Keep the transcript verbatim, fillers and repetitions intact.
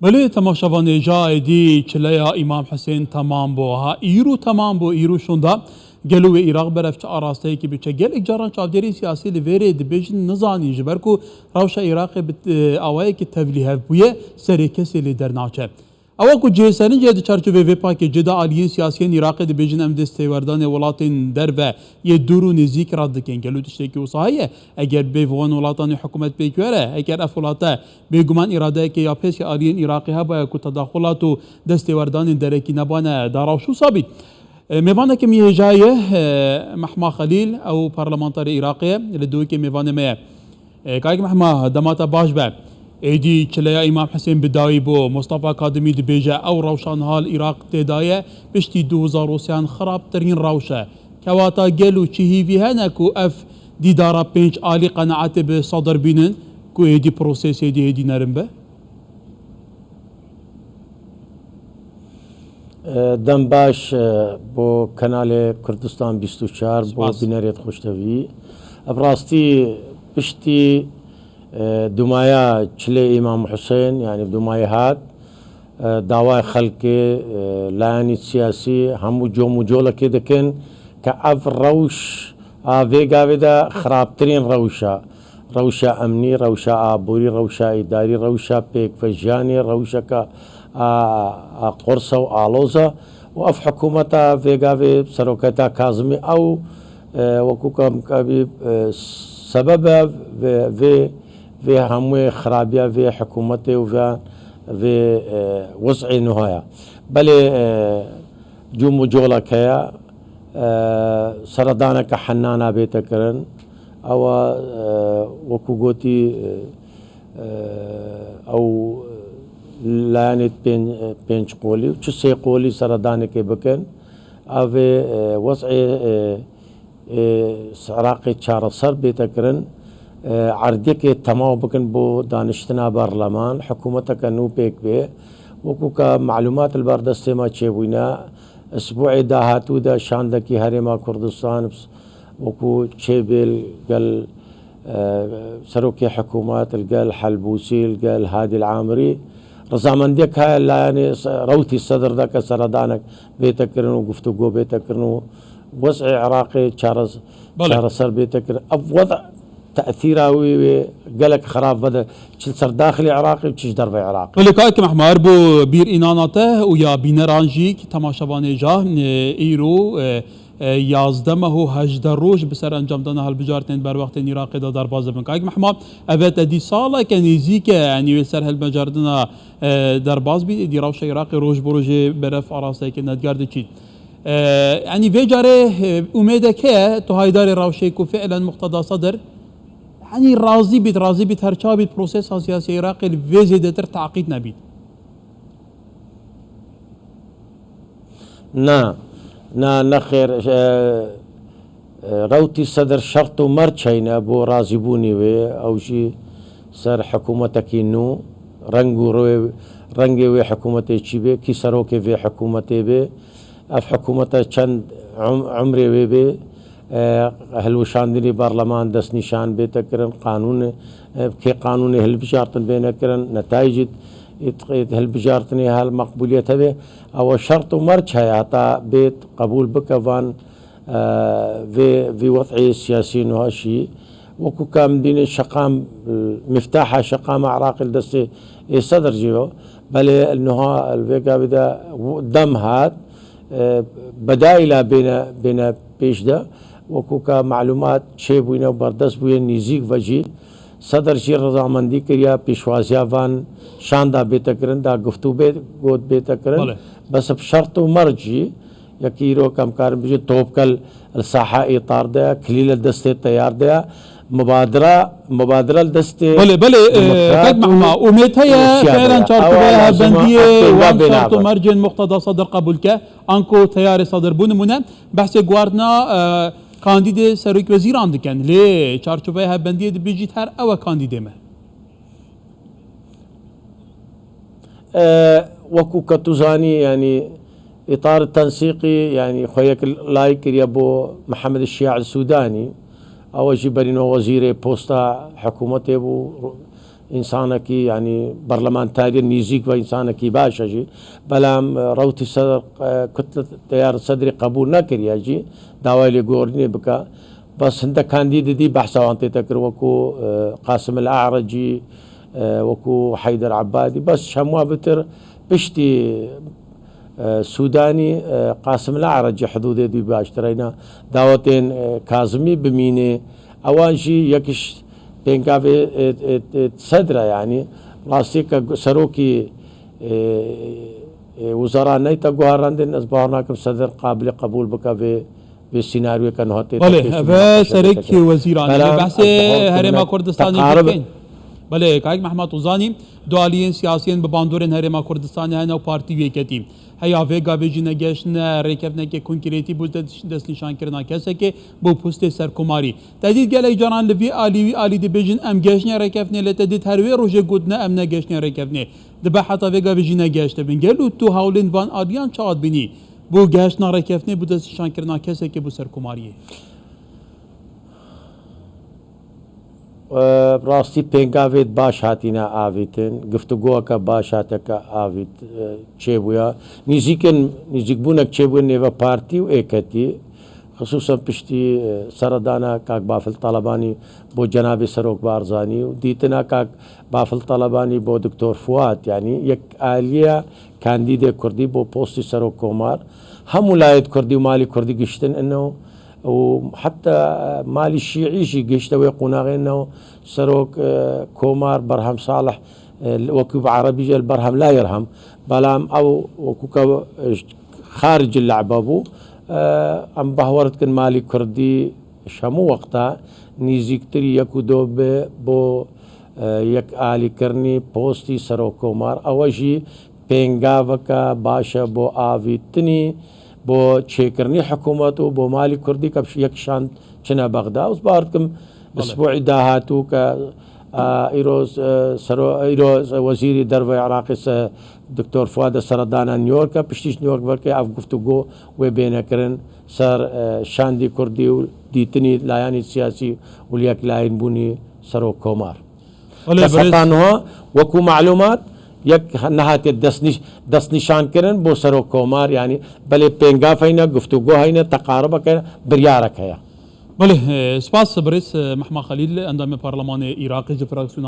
Belê, temaşevanê, ca êdî çileya Îmam Husên temam bû. Ha, îro temam bû, îro şûnda. Gelo wê Iraq berev çi arasteyekî biçe? Gelek caran çavdêrên siyasî li vê rê dibêjin nizanîn, ji ber ku rewşa Iraqê bi, e, awayekî tevlîhev bûye, serê kesê lê dernaçe. Ewa ku cihêserincê di çarçovê vê pakêcê de aliyên siyasiyên Iraqê dibêjin, em destêwerdanê welatên derve yê dûr û nêzîk red dikin. Gelo tiştekî wisa heye? Eger bê van welatanê hikûmet pêk were, eger ev welate bêguman îradeyeke ya pês ya aliyên Iraqê hebaya ku tedaxulat û destêwerdanên derekî nebane, da rewş wisa bît. E, mêvaneke min hêja ye, e, Mehma Xelîl, ew parlamenterê Iraqê ye, li dûkê mêvanê me ye. E, Kayik Mehma, dema te baş be. Êdî çileya Îmam Husên bi dawî bû. Mustafa Kadimî dibêje, ew rewşa niha li Iraq tê de ye, piştî du hezar û sêyan xirabtirîn rewş e. Kewata gelo çi hîvî hene ku ev dîdara pênc alî qenaetê bi Sedir bînin ku êdî prosesê êdî hêdî nerin be? Dem baş, e, bo kanalê Kurdistan bîst û çar, bo Spas. Bînerêt xweştevî. Bi rastî piştî, e, dumaya çilê Îmam Husên, yanî dumaya hat, e, dawayê xelkê, e, layanî siyasî, hemû com û colekê dikin ke ev rewş a vê gavê de xirabtirîn rewş a. Rewşa emnî, rewşa aborî, rewşa îdarî, rewşa pêkvejiyanê, rewşeke a, a qurs e û aloz e. Û ev hikûmeta vê gavê seroketa Kazimî ew, e, wekû ka, ka bî, e, sebebe vê, vê, vê hemûyê xirabiya vê hikûmetê û vê, vê, e, wez'ê nuha ye. Belê, e, com û colek heye, e, seredaneke henana bête kirin. Ewa, e, wekû gotî, e, e, ew layanê pên-, pênc qolî û çi sê qolî seredanekê bikin. Ev ê, e, wez'ê, e, ê Iraqê çareser bête kirin, e, erdekê temaw bikin bo daniştina berleman, hikûmeteke nû pêk bê. Wekû ka malûmat li ber destê me çêbûyne, isbûê dahatû de şandekî Herêma Kurdistan, wekû çêbê li gel, e, serokê hikûmet, li gel Helbûsî, li gel Hadî Amirî, rizamendiyek heye layanê se-, rewtî Sedr de ke seredanek bête kirin û guftûgo bête kirin û wez'ê Iraqê çares-, Belê. çareser bête kirin. Ev wez tesîra wî wê gelek xirab vede, çi li ser daxilê Iraqê û çi ji derveyê Iraqê. Belê, Kayik Mehma, bo bîr înana te û ya bîneran jî, ki temaşevanê ja, e, îro, e, e, yazdeh meh û hejdeh roj bi ser encamdana hilbijartinên berwextên Iraqê de derbas dibin. Kayik Mehma, eve te dî saleke nêzîk e, yanî wê ser hilbijardina, e, derbas bî, êdî rewşa Iraqê roj bi rojê berev arasteyeke nedgar diçît. E, yanî vê carê, e, umêdek heye, tu haydarê rewşê ku fiilen Muqteda Sedir, yanî razî bît, razî bît, her çawa bît, prosesa siyasî ya Iraqê li vê zêdetir teqîd nebît? Na, na, nexêr, e, e, rewtî Sedir şert û merc heyne bo razîbûnê wê, ew jî ser hikûmetekî nû, reng û rê-, rengê wê hikûmetê çi bê, kî serokê vê hikûmetê bê, ev hikûmete çend um-, umrê wê bê, e, hilweşandinê berleman destnîşan bête kirin, qanûn, e, kê qanûnê hilbijartin bêne kirin, netayicî ê, ê hilbijartinê hel meqbûliyet hebe, ew şert û merc heye heta bêt qebûl bike van, e, vê, vê wez'ê siyasî nuha şî. Wekû ka em dînin şeqam, e, miftaha şeqama Iraqê li destê ê Sedr jî yo. Belê nuha li vê gavê de w-, dem hat, e, bedayîla bêne, bêne pêş de. Wekû ka malûmat çêbûyne û berdest bûye nîzîk ve jî, Sedr jî rizamendî kiriya pêşwaziya van şanda bête kirin, da guftû bê, got bête kirin. Belê. Bes bi şert û merc jî, yekî îro ke em karin bijî top ke li saha îtar de ye, kilî li destê teyar de ye, mubadira, mubadira li destê Belê, belê, e, demokrat Kek Mehma, û, umêt heye, û siyade fiilen ye. Çarçoveya Ewa lazim e hevbendiyê wan pênga şert û bênabin. Mercên Muqteda Sedir qebûl ke, anku teyarê Sedir bû nimûne, behsê guhartina, e, kandîdê serokwezîran dikin. Lê çarçoveya hevbendiyê dibêjît her ew e kandîdê me. E, wekû ke tu zanî, yanî îtar tensîqî, yanî xwe yek lay kiriye bo Mihemed Şiya Sûdanî. Ew jî berî no wezîrê posta hikûmetê bû, Însanekî, yanî, berlemantariyê nîzîk ve însanekî baş e jî. Belam, e, rewtî ser, e, kutle teyar sedrî qebûl nekiriye jî, dawayê lêgorînê bike. Bes hindek kandîdê dî behsa wan tête kir, wekû, e, Qasim el Arecî, e, wekû Heyder Ebadî. Bes ji hemû bitir piştî, e, Sûdanî, e, Qasim el Arecî hidûdê dî baştir e. Îna dawetên, e, Kazimî bimînê. Ewan jî yekiş pêngavê, e, e, e, sedr e, yanî rastî ke serokî, e, e, wizara neyte guherandin, ez bawer nakim sedr qabilê qebûl bike vê, vê sînaryoyê ke niha tê Belê, têkişîn ev e nîqaşê serek têkişîn. Wezîran e. Belê, Behsê ez bawer dikim Herêma ne Kurdistanê teqarib. Dikin. Belê, Kayik Mehmet Uzanî, du aliyên siyasiyên bi bandorên Herêma Kurdistanê hene û partî û yeketî. Heya vê gavê jî negeştine rêkeftineke konkretî bo des-, destnîşankirina kesekê bo postê serkomarî. Te dît gelek caran li vî alî wî alî dibêjin, em geştine rêkeftinê, lê te dît her wê rojê gotine em negeştine rêkeftinê. Dibe heta vê gavê jî negeştibin. Gelo tu hewlên van aliyan çawa dibînî bo geştina rêkeftinê bo destnîşankirina kesekê bo serkomariyê? E, rastî pêngavê baş hatine avîtin, giftugoyeke baş hateke avît, e, çêbûye. Nîzîkin, nîzîkbûnek çêbûye nêve partî û êketî, xisûsen piştî, e, seredana kak Bafil Talebanî bo cenabê Serok Barzanî û dîtina kak Bafil Talebanî bo Doktor Fuat, yanî yek aliye kandîdê kurdî bo postî Serok Komar. Hemû layêt kurdî û malî kurdî giştin ino. û heta malî şîî jî gihişte wê qonaxê, no serok, e, Komar Berhem Salih, e, wekî bi erebî jî El Berhem la Yerhem, belam ew wekû ke, e, xaric lehbe bû. E, em bahwer dikin malî kurdî ji hemû wexta nîzîktirî yek û do be bo, e, yekalîkirinî postî serok Komar. Ew jî pêngaveke baş e bo avîtinî, bo çêkirinî hikûmet û bo malî kurdî ke bi yek şand çine Bexda. Ez bawer dikim, Belê. Isbûî dahatû ke, a, îro, e, sero-, îro wezîrî derve Iraqê se, Doktor Fuad e seredana New York e, piştî ji New York veke ev guftûgo wê bêne kirin ser, e, şandî kurdî û dîtinî layanî siyasî û li yek layîn bûnî serok Komar. Belê, Kes birêz. Heta niha, wekû malûmat, yek nehatiye destnîş-, destnîşankirin bo serok Komar, yanî belê pêngav heyne, guftûgo heyne, teqaribeke, biryarek heye. Belê, e, spas birêz, e, Mehma Xelîl, endamê Parlemanê Iraqê ji fraksiyona